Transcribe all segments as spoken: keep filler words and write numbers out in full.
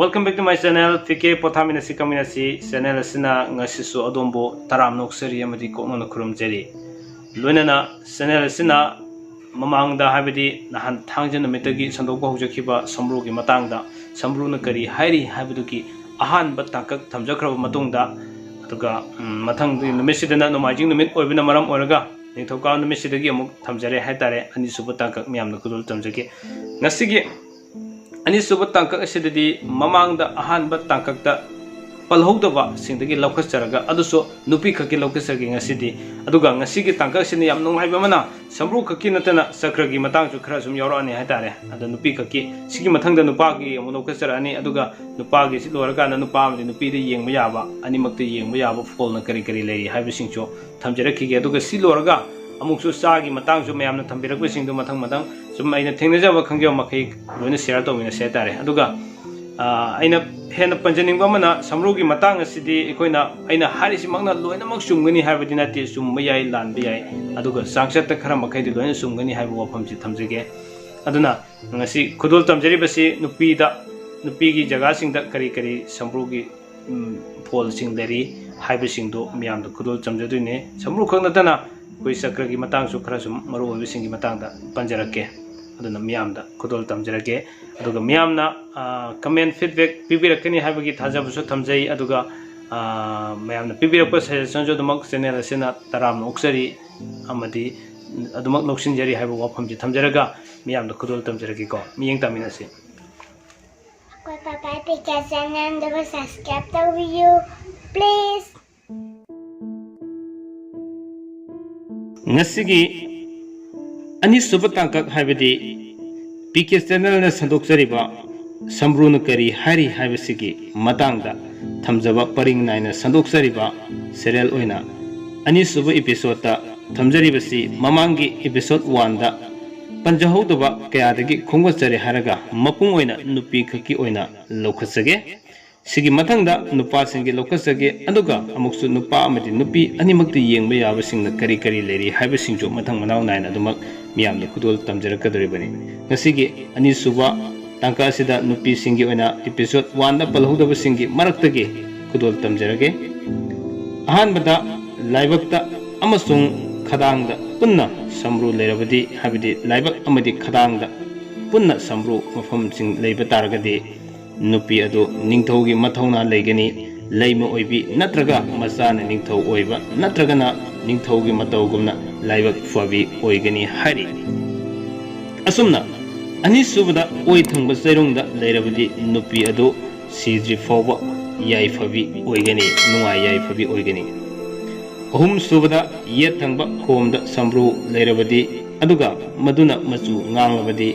Welcome back to my channel, P K ꯄꯣꯊꯥꯃꯤꯟꯅꯁꯤ ꯀꯥꯃꯤꯟꯅꯁꯤ꯫ Channel ꯑꯁꯤꯅ ꯉꯁꯤꯁꯨ ꯑꯗꯣꯝꯕꯨ ꯇꯔꯥꯝꯅ ꯑꯣꯛꯆꯔꯤ ꯑꯃꯗꯤ ꯀꯣꯛꯅꯅ ꯈꯨꯔꯨꯝꯖꯔꯤ꯫ ꯂꯣꯏꯅꯅ channel ꯑꯁꯤꯅ ꯃꯃꯥꯡꯗ, ꯍꯥꯏꯕꯗꯤ ꯅꯍꯥꯟ ꯊꯥꯡꯖ ꯅꯨꯃꯤꯠꯇꯒꯤ ꯁꯟꯗꯣꯛꯄ ꯍꯧꯖꯈꯤꯕ ꯁꯝꯕ꯭ꯔꯨꯒꯤ ꯃꯇꯥꯡꯗ, ꯁꯝꯕ꯭ꯔꯨꯅ ꯀꯔꯤ ꯍꯥꯏꯔꯤ ꯍꯥꯏꯕꯗꯨꯒꯤ ꯑꯍꯥꯟꯕ ꯇꯥꯡꯀꯛ ꯊꯝꯖꯈ꯭ꯔꯕ ꯃꯇꯨꯡꯗ, ꯑꯗꯨꯒ, ꯎꯝ, ꯃꯊꯪꯒꯤ ꯅꯨꯃꯤꯠꯁꯤꯗꯅ ꯅꯣꯡꯃꯥꯏꯖꯤꯡ ꯅꯨꯃꯤꯠ ꯑꯣꯏꯕꯅ ꯃꯔꯝ ꯑꯣꯏꯔꯒ ꯅꯤꯡꯊꯧꯀꯥꯕ ꯅꯨꯃꯤꯠꯁꯤꯗꯒꯤ ꯑꯃꯨꯛ ꯊꯝꯖꯔꯦ ꯍꯥꯏꯇꯥꯔꯦ꯫ ꯑꯅꯤꯁꯨꯕ ꯇꯥꯡꯀꯛ ꯃꯌꯥꯝꯅ ꯈꯨꯗꯣꯜ ꯇꯝꯖꯒꯦ꯫ ꯉꯁꯤꯒꯤ ꯑꯅꯤꯁꯨꯕ ꯇꯥꯡꯀꯛ ꯑꯁꯤꯗꯗꯤ ꯃꯃꯥꯡꯗ ꯑꯍꯥꯟꯕ ꯇꯥꯡꯀꯛꯇ ꯄꯜꯍꯧꯗꯕꯁꯤꯡꯗꯒꯤ ꯂꯧꯈꯠꯆꯔꯒ, ꯑꯗꯨꯁꯨ ꯅꯨꯄꯤ ꯈꯛꯀꯤ ꯂꯧꯈꯠꯆꯒꯦ ꯉꯁꯤꯗꯤ꯫ ꯑꯗꯨꯒ ꯉꯁꯤꯒꯤ ꯇꯥꯡꯀꯛ ꯑꯁꯤꯅ ꯌꯥꯝ ꯅꯨꯡꯉꯥꯏꯕ ꯑꯃꯅ, ꯁꯝꯕ꯭ꯔꯨ ꯈꯛꯀꯤ ꯅꯠꯇꯅ ꯆꯀ꯭ꯔꯒꯤ ꯃꯇꯥꯡꯁꯨ ꯈꯔ ꯁꯨꯝ ꯌꯥꯎꯔꯛꯑꯅꯤ ꯍꯥꯏꯇꯥꯔꯦ꯫ ꯑꯗꯣ ꯅꯨꯄꯤ ꯈꯛꯀꯤ, ꯁꯤꯒꯤ ꯃꯊꯪꯗ ꯅꯨꯄꯥꯒꯤ ꯑꯃꯨꯛ ꯂꯧꯈꯠꯆꯔꯛꯑꯅꯤ꯫ ꯑꯗꯨꯒ ꯅꯨꯄꯥꯒꯤ ꯁꯤ ꯂꯣꯏꯔꯀꯥꯟꯗ ꯅꯨꯄꯥ ꯑꯃꯗꯤ ꯅꯨꯄꯤꯗ ꯌꯦꯡꯕ ꯌꯥꯕ, ꯑꯅꯤꯃꯛꯇ ꯌꯦꯡꯕ ꯌꯥꯕ ꯐꯣꯜꯅ ꯀꯔꯤ ꯀꯔꯤ ꯂꯩꯔꯤ ꯍꯥꯏꯕꯁꯤꯡꯁꯨ ꯊꯝꯖꯔꯛꯈꯤꯒꯦ꯫ ꯑꯗꯨꯒ ꯁꯤ ꯂꯣꯏꯔꯒ ꯑꯃꯨꯛꯁꯨ ꯆꯥꯒꯤ ꯃꯇꯥꯡꯁꯨ ꯃꯌꯥꯝꯅ ꯊꯝꯕꯤꯔꯛꯄꯁꯤꯡꯗꯨ ꯃꯊꯪ ꯃꯊꯪ ꯁꯨꯝ ꯑꯩꯅ ꯊꯦꯡꯅꯖꯕ ꯈꯪꯖꯕ ꯃꯈꯩ ꯂꯣꯏꯅ share ꯇꯧꯃꯤꯟꯅꯁꯦ ꯍꯥꯏꯇꯥꯔꯦ꯫ ꯑꯗꯨꯒ, ꯑ, ꯑꯩꯅ ꯍꯦꯟꯅ ꯄꯟꯖꯅꯤꯡꯕ ꯑꯃꯅ, ꯁꯝꯕ꯭ꯔꯨꯒꯤ ꯃꯇꯥꯡ ꯑꯁꯤꯗꯤ ꯑꯩꯈꯣꯏꯅ, ꯑꯩꯅ ꯍꯥꯏꯔꯤꯁꯤꯃꯛꯅ ꯂꯣꯏꯅꯃꯛ ꯆꯨꯝꯒꯅꯤ ꯍꯥꯏꯕꯗꯤ ꯅꯠꯇꯦ, ꯆꯨꯝꯕ ꯌꯥꯏ, ꯂꯥꯟꯕ ꯌꯥꯏ, ꯑꯗꯨꯒ ꯆꯥꯡꯆꯠꯇ ꯈꯔ ꯃꯈꯩꯗꯤ ꯂꯣꯏꯅ ꯆꯨꯝꯒꯅꯤ ꯍꯥꯏꯕ ꯋꯥꯐꯝꯁꯤ ꯊꯝꯖꯒꯦ꯫ ꯑꯗꯨꯅ ꯉꯁꯤ ꯈꯨꯗꯣꯜ ꯇꯝꯖꯔꯤꯕꯁꯤ ꯅꯨꯄꯤꯗ, ꯅꯨꯄꯤꯒꯤ ꯖꯒꯥꯁꯤꯡꯗ ꯀꯔꯤ ꯀꯔꯤ ꯁꯝꯕ꯭ꯔꯨꯒꯤ, ꯎꯝ, ꯐꯣꯜꯁꯤꯡ ꯂꯩꯔꯤ ꯍꯥꯏꯕꯁꯤꯡꯗꯨ ꯃꯤꯌꯥꯝꯗ ꯈꯨꯗꯣꯜ ꯇꯝꯖꯗꯣꯏꯅꯦ꯫ ꯁꯝꯕ꯭ꯔꯨ ꯈꯛ ꯅꯠꯇꯅ ꯑꯩꯈꯣꯏ ꯆꯀ꯭ꯔꯒꯤ ꯃꯇꯥꯡꯁꯨ ꯈꯔ ꯁꯨꯝ ꯃꯔꯨ ꯑꯣꯏꯕꯁꯤꯡꯒꯤ ꯃꯇꯥꯡꯗ ꯄꯟꯖꯔꯛꯀꯦ꯫ ꯑꯗꯨꯅ ꯃꯤꯌꯥꯝꯗ ꯈꯨꯗꯣꯜ ꯇꯝꯖꯔꯛꯀꯦ꯫ ꯑꯗꯨꯒ ꯃꯤꯌꯥꯝꯅ, ꯑ, comment feedback ꯄꯤꯕꯤꯔꯛꯀꯅꯤ ꯍꯥꯏꯕꯒꯤ ꯊꯥꯖꯕꯁꯨ ꯊꯝꯖꯩ꯫ ꯑꯗꯨꯒ, ꯑ, ꯃꯌꯥꯝꯅ ꯄꯤꯕꯤꯔꯛꯄ suggestionꯁꯨ ꯑꯗꯨꯃꯛ channel ꯑꯁꯤꯅ ꯇꯔꯥꯝꯅ ꯑꯣꯛꯆꯔꯤ ꯑꯃꯗꯤ ꯑꯗꯨꯃꯛ ꯂꯧꯁꯤꯟꯖꯔꯤ ꯍꯥꯏꯕ ꯋꯥꯐꯝꯁꯤ ꯊꯝꯖꯔꯒ ꯃꯤꯌꯥꯝꯗ ꯈꯨꯗꯣꯜ ꯇꯝꯖꯔꯛꯀꯦꯀꯣ꯫ ꯃꯤꯠꯌꯦꯡ ꯇꯥꯃꯤꯟꯅꯁꯤ꯫ ꯑꯩꯈꯣꯏ ꯄꯥꯄꯥ ꯄꯤꯀꯦ channelꯗꯨꯕꯨ subscribe ꯇꯧꯕꯤꯌꯨ, please꯫ ꯉꯁꯤꯒꯤ ꯑꯅꯤꯁꯨꯕ ꯇꯥꯡꯀꯛ, ꯍꯥꯏꯕꯗꯤ ꯄꯤ ꯀꯦ channelꯅ ꯁꯟꯗꯣꯛꯆꯔꯤꯕ ꯁꯝꯕ꯭ꯔꯨꯅ ꯀꯔꯤ ꯍꯥꯏꯔꯤ ꯍꯥꯏꯕꯁꯤꯒꯤ ꯃꯇꯥꯡꯗ ꯊꯝꯖꯕ, ꯄꯔꯤꯡ ꯅꯥꯏꯅ ꯁꯟꯗꯣꯛꯆꯔꯤꯕ serial ꯑꯣꯏꯅ ꯑꯅꯤꯁꯨꯕ episodeꯇ ꯊꯝꯖꯔꯤꯕꯁꯤ ꯃꯃꯥꯡꯒꯤ episode oneꯗ ꯄꯟꯖꯍꯧꯗꯕ ꯀꯌꯥꯗꯒꯤ ꯈꯣꯝꯒꯠꯆꯔꯦ ꯍꯥꯏꯔꯒ ꯃꯄꯨꯡ ꯑꯣꯏꯅ ꯅꯨꯄꯤ ꯈꯛꯀꯤ ꯑꯣꯏꯅ ꯂꯧꯈꯠꯆꯒꯦ꯫ ꯁꯤꯒꯤ ꯃꯊꯪꯗ ꯅꯨꯄꯥꯁꯤꯡꯒꯤ ꯂꯧꯈꯠꯆꯒꯦ, ꯑꯗꯨꯒ ꯑꯃꯨꯛꯁꯨ ꯅꯨꯄꯥ ꯑꯃꯗꯤ ꯅꯨꯄꯤ ꯑꯅꯤꯃꯛꯇ ꯌꯦꯡꯕ ꯌꯥꯕꯁꯤꯡꯅ ꯀꯔꯤ ꯀꯔꯤ ꯂꯩꯔꯤ ꯍꯥꯏꯕꯁꯤꯡꯁꯨ ꯃꯊꯪ ꯃꯅꯥꯎ ꯅꯥꯏꯅ ꯑꯗꯨꯃꯛ ꯃꯤꯌꯥꯝꯗ ꯈꯨꯗꯣꯜ ꯇꯝꯖꯔꯛꯀꯗꯧꯔꯤꯕꯅꯤ꯫ ꯉꯁꯤꯒꯤ ꯑꯅꯤꯁꯨꯕ ꯇꯥꯡꯀꯛ ꯑꯁꯤꯗ ꯅꯨꯄꯤꯁꯤꯡꯒꯤ ꯑꯣꯏꯅ episode one ꯗ ꯄꯜꯍꯧꯗꯕꯁꯤꯡꯒꯤ ꯃꯔꯛꯇꯒꯤ ꯈꯨꯗꯣꯜ ꯇꯝꯖꯔꯒꯦ꯫ ꯑꯍꯥꯟꯕꯗ, ꯂꯥꯏꯕꯛꯇ ꯑꯃꯁꯨꯡ ꯈꯗꯥꯡꯗ ꯄꯨꯟꯅ ꯁꯝꯕ꯭ꯔꯨ ꯂꯩꯔꯕꯗꯤ, ꯍꯥꯏꯕꯗꯤ ꯂꯥꯏꯕꯛ ꯑꯃꯗꯤ ꯈꯗꯥꯡꯗ ꯄꯨꯟꯅ ꯁꯝꯕ꯭ꯔꯨ ꯃꯐꯝꯁꯤꯡ ꯂꯩꯕ ꯇꯥꯔꯒꯗꯤ, ꯅꯨꯄꯤ ꯑꯗꯨ ꯅꯤꯡꯊꯧꯒꯤ ꯃꯊꯧꯅꯥ ꯂꯩꯒꯅꯤ, ꯂꯩꯃ ꯑꯣꯏꯕꯤ ꯅꯠꯇ꯭ꯔꯒ ꯃꯆꯥꯅ ꯅꯤꯡꯊꯧ ꯑꯣꯏꯕ ꯅꯠꯇ꯭ꯔꯒꯅ ꯅꯤꯡꯊꯧꯒꯤ ꯃꯇꯧꯒꯨꯝꯅ ꯂꯥꯏꯕꯛ ꯐꯕꯤ ꯑꯣꯏꯒꯅꯤ ꯍꯥꯏꯔꯤ꯫ ꯑꯁꯨꯝꯅ, ꯑꯅꯤꯁꯨꯕꯗ ꯑꯣꯏ ꯊꯪꯕ ꯆꯩꯔꯨꯡꯗ ꯂꯩꯔꯕꯗꯤ ꯅꯨꯄꯤ ꯑꯗꯨ ꯁꯤꯗ꯭ꯔꯤ ꯐꯥꯎꯕ ꯌꯥꯏꯐꯕꯤ ꯑꯣꯏꯒꯅꯤ, ꯅꯨꯡꯉꯥꯏ ꯌꯥꯏꯐꯕꯤ ꯑꯣꯏꯒꯅꯤ꯫ ꯑꯍꯨꯝꯁꯨꯕꯗ ꯌꯦꯠ ꯊꯪꯕ ꯈꯣꯝꯗ ꯁꯝꯕ꯭ꯔꯨ ꯂꯩꯔꯕꯗꯤ, ꯑꯗꯨꯒ ꯃꯗꯨꯅ ꯃꯆꯨ ꯉꯥꯡꯂꯕꯗꯤ,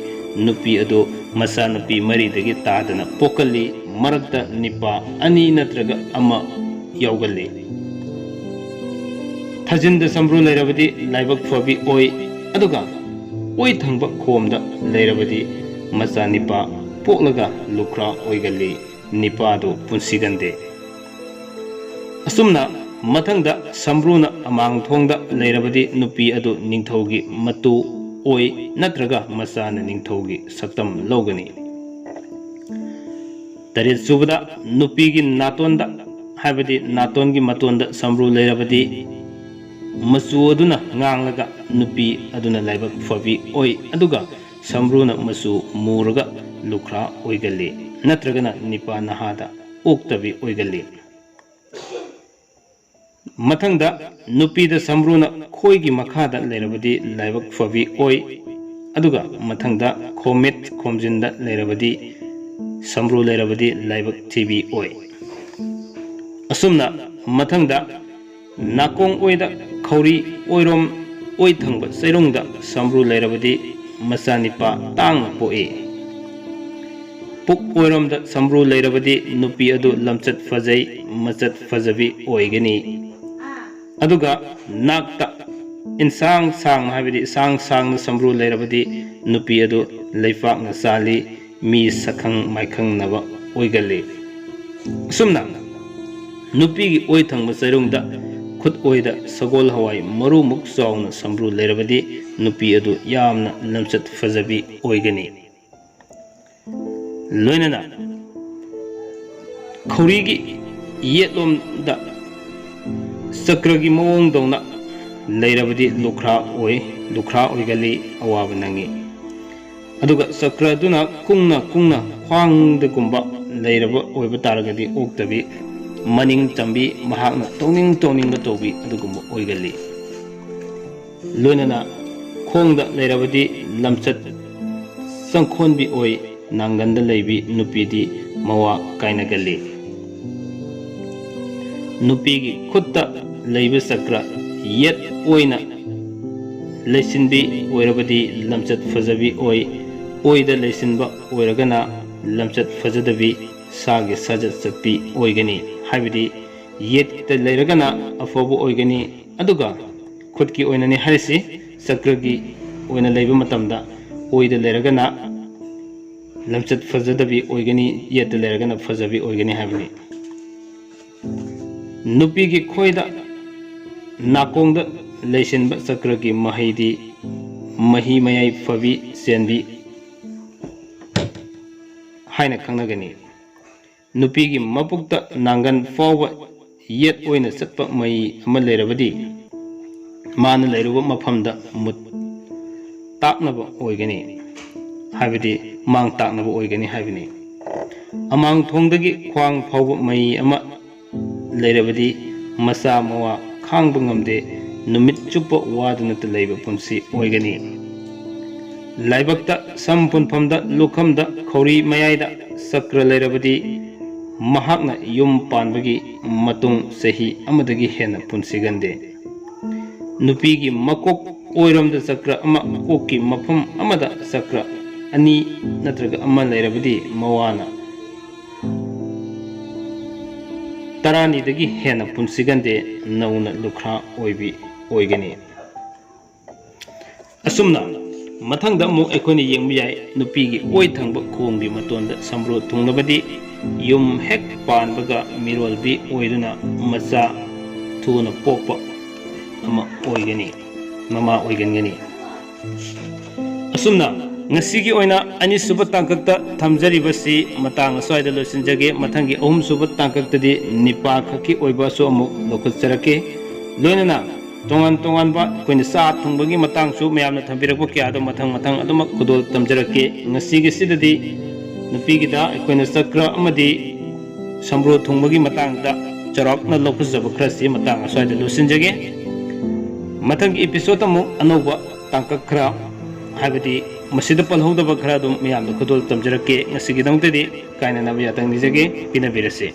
ꯅꯨꯄꯤ ꯑꯗꯨ ꯃꯆꯥꯅꯨꯄꯤ ꯃꯔꯤꯗꯒꯤ ꯇꯥꯗꯅ ꯄꯣꯛꯀꯜꯂꯤ, ꯃꯔꯛꯇ ꯅꯤꯄꯥ ꯑꯅꯤ ꯅꯠꯇ꯭ꯔꯒ ꯑꯃ ꯌꯥꯎꯒꯜꯂꯤ꯫ ꯊꯥꯖꯤꯟꯗ ꯁꯝꯕ꯭ꯔꯨ ꯂꯩꯔꯕꯗꯤ ꯂꯥꯏꯕꯛ ꯐꯕꯤ ꯑꯣꯏ, ꯑꯗꯨꯒ ꯑꯣꯏ ꯊꯪꯕ ꯈꯣꯝꯗ ꯂꯩꯔꯕꯗꯤ ꯃꯆꯥ ꯅꯤꯄꯥ ꯄꯣꯛꯂꯒ ꯂꯨꯈ꯭ꯔꯥ ꯑꯣꯏꯒꯜꯂꯤ, ꯅꯤꯄꯥꯗꯨ ꯄꯨꯟꯁꯤꯒꯟꯗꯦ꯫ ꯑꯁꯨꯝꯅ, ꯃꯊꯪꯗ ꯁꯝꯕ꯭ꯔꯨꯅ ꯑꯃꯥꯡ ꯊꯣꯡꯗ ꯂꯩꯔꯕꯗꯤ ꯅꯨꯄꯤ ꯑꯗꯨ ꯅꯤꯡꯊꯧꯒꯤ ꯃꯇꯨ ꯑꯣꯏ ꯅꯠꯇ꯭ꯔꯒ ꯃꯆꯥꯅ ꯅꯤꯡꯊꯧꯒꯤ ꯁꯛꯇꯝ ꯂꯧꯒꯅꯤ꯫ ꯇꯔꯦꯠ ꯁꯨꯕꯗ, ꯅꯨꯄꯤꯒꯤ ꯅꯥꯇꯣꯟꯗ, ꯍꯥꯏꯕꯗꯤ ꯅꯥꯇꯣꯟꯒꯤ ꯃꯇꯣꯟꯗ ꯁꯝꯕ꯭ꯔꯨ ꯂꯩꯔꯕꯗꯤ, ꯃꯆꯨ ꯑꯗꯨꯅ ꯉꯥꯡꯂꯒ ꯅꯨꯄꯤ ꯑꯗꯨꯅ ꯂꯥꯏꯕꯛ ꯐꯕꯤ ꯑꯣꯏ, ꯑꯗꯨꯒ ꯁꯝꯕ꯭ꯔꯨꯅ ꯃꯆꯨ ꯃꯨꯔꯒ ꯂꯨꯈ꯭ꯔꯥ ꯑꯣꯏꯒꯜꯂꯤ, ꯅꯠꯇ꯭ꯔꯒꯅ ꯅꯤꯄꯥ ꯅꯍꯥꯗ ꯑꯣꯛꯇꯕꯤ ꯑꯣꯏꯒꯜꯂꯤ꯫ ꯃꯊꯪꯗ, ꯅꯨꯄꯤꯗ ꯁꯝꯕ꯭ꯔꯨꯅ ꯈꯣꯏꯒꯤ ꯃꯈꯥꯗ ꯂꯩꯔꯕꯗꯤ ꯂꯥꯏꯕꯛ ꯐꯕꯤ ꯑꯣꯏ, ꯑꯗꯨꯒ ꯃꯊꯪꯗ ꯈꯣꯝꯃꯤꯠ ꯈꯣꯝꯖꯤꯟꯗ ꯂꯩꯔꯕꯗꯤ, ꯁꯝꯕ꯭ꯔꯨ ꯂꯩꯔꯕꯗꯤ ꯂꯥꯏꯕꯛ ꯊꯤꯕꯤ ꯑꯣꯏ꯫ ꯑꯁꯨꯝꯅ, ꯃꯊꯪꯗ ꯅꯥꯀꯣꯡ ꯑꯣꯏꯗ ꯈꯧꯔꯤ ꯑꯣꯏꯔꯣꯝ ꯑꯣꯏ ꯊꯪꯕ ꯆꯩꯔꯨꯡꯗ ꯁꯝꯕ꯭ꯔꯨ ꯂꯩꯔꯕꯗꯤ ꯃꯆꯥꯅꯤꯄꯥ ꯇꯥꯡꯅ ꯄꯣꯛꯏ꯫ ꯄꯨꯛ ꯑꯣꯏꯔꯣꯝꯗ ꯁꯝꯕ꯭ꯔꯨ ꯂꯩꯔꯕꯗꯤ ꯅꯨꯄꯤ ꯑꯗꯨ ꯂꯝꯆꯠ ꯐꯖꯩ, ꯃꯆꯠ ꯐꯖꯕꯤ ꯑꯣꯏꯒꯅꯤ꯫ ꯑꯗꯨꯒ ꯅꯥꯛꯇ ꯏꯟꯁꯥꯡ ꯁꯥꯡꯅ, ꯍꯥꯏꯕꯗꯤ ꯏꯁꯥꯡ ꯁꯥꯡꯅ ꯁꯝꯕ꯭ꯔꯨ ꯂꯩꯔꯕꯗꯤ ꯅꯨꯄꯤ ꯑꯗꯨ ꯂꯩꯄꯥꯛꯅ ꯆꯥꯜꯂꯤ, ꯃꯤ ꯁꯛꯈꯪ ꯃꯥꯏꯈꯪꯅꯕ ꯑꯣꯏꯒꯜꯂꯤ꯫ ꯑꯁꯨꯝꯅ ꯅꯨꯄꯤꯒꯤ ꯑꯣꯏ ꯊꯪꯕ ꯆꯩꯔꯨꯡꯗ ꯈꯨꯠ ꯑꯣꯏꯗ ꯁꯒꯣꯜ ꯍꯋꯥꯏ ꯃꯔꯨꯃꯨꯛ ꯆꯥꯎꯅ ꯁꯝꯕ꯭ꯔꯨ ꯂꯩꯔꯕꯗꯤ ꯅꯨꯄꯤ ꯑꯗꯨ ꯌꯥꯝꯅ ꯂꯝꯆꯠ ꯐꯖꯕꯤ ꯑꯣꯏꯒꯅꯤ꯫ ꯂꯣꯏꯅꯅ ꯈꯧꯔꯤꯒꯤ ꯌꯦꯠꯂꯣꯝꯗ ꯆꯀ꯭ꯔꯒꯤ ꯃꯑꯣꯡꯗꯧꯅ ꯂꯩꯔꯕꯗꯤ ꯂꯨꯈ꯭ꯔꯥ ꯑꯣꯏ, ꯂꯨꯈ꯭ꯔꯥ ꯑꯣꯏꯒꯜꯂꯤ, ꯑꯋꯥꯕ ꯅꯪꯉꯤ꯫ ꯑꯗꯨꯒ ꯆꯀ꯭ꯔ ꯑꯗꯨꯅ ꯀꯨꯡꯅ ꯀꯨꯡꯅ ꯈ꯭ꯋꯥꯡꯗꯒꯨꯝꯕ ꯂꯩꯔꯕ ꯑꯣꯏꯕ ꯇꯥꯔꯒꯗꯤ ꯑꯣꯛꯇꯕꯤ, ꯃꯅꯤꯡ ꯆꯝꯕꯤ, ꯃꯍꯥꯛꯅ ꯇꯧꯅꯤꯡ ꯇꯧꯅꯤꯡꯕ ꯇꯧꯕꯤ ꯑꯗꯨꯒꯨꯝꯕ ꯑꯣꯏꯒꯜꯂꯤ꯫ ꯂꯣꯏꯅꯅ ꯈꯣꯡꯗ ꯂꯩꯔꯕꯗꯤ ꯂꯝꯆꯠ ꯆꯪꯈꯣꯟꯕꯤ ꯑꯣꯏ, ꯅꯥꯡꯒꯟꯗ ꯂꯩꯕꯤ ꯅꯨꯄꯤꯗꯤ ꯃꯋꯥ ꯀꯥꯏꯅꯒꯜꯂꯤ꯫ ꯅꯨꯄꯤꯒꯤ ꯈꯨꯠꯇ ꯂꯩꯕ ꯆꯀ꯭ꯔ ꯌꯦꯠ ꯑꯣꯏꯅ ꯂꯩꯁꯤꯟꯕꯤ ꯑꯣꯏꯔꯕꯗꯤ ꯂꯝꯆꯠ ꯐꯖꯕꯤ ꯑꯣꯏ, ꯑꯣꯏꯗ ꯂꯩꯁꯤꯟꯕ ꯑꯣꯏꯔꯒꯅ ꯂꯝꯆꯠ ꯐꯖꯗꯕꯤ, ꯁꯥꯒꯤ ꯁꯥꯖꯠ ꯆꯠꯄꯤ ꯑꯣꯏꯒꯅꯤ꯫ ꯍꯥꯏꯕꯗꯤ ꯌꯦꯠꯇ ꯂꯩꯔꯒꯅ ꯑꯐꯕ ꯑꯣꯏꯒꯅꯤ, ꯑꯗꯨꯒ ꯈꯨꯠꯀꯤ ꯑꯣꯏꯅꯅꯤ ꯍꯥꯏꯔꯤꯁꯤ꯫ ꯆꯀ꯭ꯔꯒꯤ ꯑꯣꯏꯅ ꯂꯩꯕ ꯃꯇꯝꯗ ꯑꯣꯏꯗ ꯂꯩꯔꯒꯅ ꯂꯝꯆꯠ ꯐꯖꯗꯕꯤ ꯑꯣꯏꯒꯅꯤ, ꯌꯦꯠꯇ ꯂꯩꯔꯒꯅ ꯐꯖꯕꯤ ꯑꯣꯏꯒꯅꯤ ꯍꯥꯏꯕꯅꯤ꯫ ꯅꯨꯄꯤꯒꯤ ꯈꯣꯏꯗ ꯅꯥꯀꯣꯡꯗ ꯂꯩꯁꯤꯟꯕ ꯆꯀ꯭ꯔꯒꯤ ꯃꯍꯩꯗꯤ ꯃꯍꯤ ꯃꯌꯥꯏ ꯐꯕꯤ ꯆꯦꯟꯕꯤ ꯍꯥꯏꯅ ꯈꯪꯅꯒꯅꯤ꯫ ꯅꯨꯄꯤꯒꯤ ꯃꯄꯨꯛꯇ ꯅꯥꯡꯒꯟ ꯐꯥꯎꯕ ꯌꯦꯠ ꯑꯣꯏꯅ ꯆꯠꯄ ꯃꯩ ꯑꯃ ꯂꯩꯔꯕꯗꯤ ꯃꯥꯅ ꯂꯩꯔꯨꯕ ꯃꯐꯝꯗ ꯃꯨꯠ ꯇꯥꯛꯅꯕ ꯑꯣꯏꯒꯅꯤ, ꯍꯥꯏꯕꯗꯤ ꯃꯥꯡ ꯇꯥꯛꯅꯕ ꯑꯣꯏꯒꯅꯤ ꯍꯥꯏꯕꯅꯤ꯫ ꯑꯃꯥꯡ ꯊꯣꯡꯗꯒꯤ ꯈ꯭ꯋꯥꯡ ꯐꯥꯎꯕ ꯃꯩ ꯑꯃ ꯂꯩꯔꯕꯗꯤ ꯃꯆꯥ ꯃꯋꯥ ꯈꯥꯡꯕ ꯉꯝꯗꯦ, ꯅꯨꯃꯤꯠ ꯆꯨꯞꯄ ꯋꯥꯗꯨꯅꯇ ꯂꯩꯕ ꯄꯨꯟꯁꯤ ꯑꯣꯏꯒꯅꯤ꯫ ꯂꯥꯏꯕꯛꯇ ꯁꯝ ꯄꯨꯟꯐꯝꯗ ꯂꯨꯈꯝꯗ ꯈꯧꯔꯤ ꯃꯌꯥꯏꯗ ꯆꯀ꯭ꯔ ꯂꯩꯔꯕꯗꯤ ꯃꯍꯥꯛꯅ ꯌꯨꯝ ꯄꯥꯟꯕꯒꯤ ꯃꯇꯨꯡ ꯆꯍꯤ ꯑꯃꯗꯒꯤ ꯍꯦꯟꯅ ꯄꯨꯟꯁꯤꯒꯟꯗꯦ꯫ ꯅꯨꯄꯤꯒꯤ ꯃꯀꯣꯛ ꯑꯣꯏꯔꯣꯝꯗ ꯆꯀ꯭ꯔ ꯑꯃ, ꯀꯣꯛꯀꯤ ꯃꯐꯝ ꯑꯃꯗ ꯆꯀ꯭ꯔ ꯑꯅꯤ ꯅꯠꯇ꯭ꯔꯒ ꯑꯃ ꯂꯩꯔꯕꯗꯤ ꯃꯋꯥꯅ ꯇꯔꯥꯅꯤꯗꯒꯤ ꯍꯦꯟꯅ ꯄꯨꯟꯁꯤꯒꯟꯗꯦ, ꯅꯧꯅ ꯂꯨꯈ꯭ꯔꯥ ꯑꯣꯏꯕꯤ ꯑꯣꯏꯒꯅꯤ꯫ ꯑꯁꯨꯝꯅ ꯃꯊꯪꯗ ꯑꯃꯨꯛ ꯑꯩꯈꯣꯏꯅ ꯌꯦꯡꯕ ꯌꯥꯏ, ꯅꯨꯄꯤꯒꯤ ꯑꯣꯏ ꯊꯪꯕ ꯈꯣꯡꯒꯤ ꯃꯇꯣꯟꯗ ꯁꯝꯕ꯭ꯔꯨ ꯊꯨꯡꯂꯕꯗꯤ ꯌꯨꯝ ꯍꯦꯛ ꯄꯥꯟꯕꯒ ꯃꯤꯔꯣꯜꯕꯤ ꯑꯣꯏꯗꯨꯅ ꯃꯆꯥ ꯊꯨꯅ ꯄꯣꯛꯄ ꯑꯃ ꯑꯣꯏꯒꯅꯤ, ꯃꯃꯥ ꯑꯣꯏꯒꯟꯒꯅꯤ꯫ ꯑꯁꯨꯝꯅ ꯉꯁꯤꯒꯤ ꯑꯣꯏꯅ ꯑꯅꯤꯁꯨꯕ ꯇꯥꯡꯀꯛꯇ ꯊꯝꯖꯔꯤꯕꯁꯤ ꯃꯇꯥꯡ ꯑꯁ꯭ꯋꯥꯏꯗ ꯂꯣꯏꯁꯤꯟꯖꯒꯦ꯫ ꯃꯊꯪꯒꯤ ꯑꯍꯨꯝꯁꯨꯕ ꯇꯥꯡꯀꯛꯇꯗꯤ ꯅꯤꯄꯥ ꯈꯛꯀꯤ ꯑꯣꯏꯕꯁꯨ ꯑꯃꯨꯛ ꯂꯧꯈꯠꯆꯔꯛꯀꯦ꯫ ꯂꯣꯏꯅꯅ ꯇꯣꯉꯥꯟ ꯇꯣꯉꯥꯟꯕ ꯑꯩꯈꯣꯏꯅ ꯆꯥ ꯊꯣꯡꯕꯒꯤ ꯃꯇꯥꯡꯁꯨ ꯃꯌꯥꯝꯅ ꯊꯝꯕꯤꯔꯛꯄ ꯀꯌꯥꯗꯣ ꯃꯊꯪ ꯃꯊꯪ ꯑꯗꯨꯃꯛ ꯈꯨꯗꯣꯜ ꯇꯝꯖꯔꯛꯀꯦ꯫ ꯉꯁꯤꯒꯤꯁꯤꯗꯗꯤ ꯅꯨꯄꯤꯒꯤꯗ ꯑꯩꯈꯣꯏꯅ ꯆꯀ꯭ꯔ ꯑꯃꯗꯤ ꯁꯝꯕ꯭ꯔꯣ ꯊꯣꯡꯕꯒꯤ ꯃꯇꯥꯡꯗ ꯆꯥꯎꯔꯥꯛꯅ ꯂꯧꯈꯠꯆꯕ ꯈꯔꯁꯤ ꯃꯇꯥꯡ ꯑꯁ꯭ꯋꯥꯏꯗ ꯂꯣꯏꯁꯤꯟꯖꯒꯦ꯫ ꯃꯊꯪꯒꯤ episode ꯑꯃꯨꯛ ꯑꯅꯧꯕ ꯇꯥꯡꯀꯛ ꯈꯔ, ꯍꯥꯏꯕꯗꯤ ꯃꯁꯤꯗ ꯄꯜꯍꯧꯗꯕ ꯈꯔ ꯑꯗꯨꯝ ꯃꯌꯥꯝꯗ ꯈꯨꯗꯣꯜ ꯇꯝꯖꯔꯛꯀꯦ꯫ ꯉꯁꯤꯒꯤꯗꯃꯛꯇꯗꯤ ꯀꯥꯏꯅꯅꯕ ꯌꯥꯊꯪ ꯅꯤꯖꯒꯦ꯫ ꯄꯤꯅꯕꯤꯔꯁꯤ꯫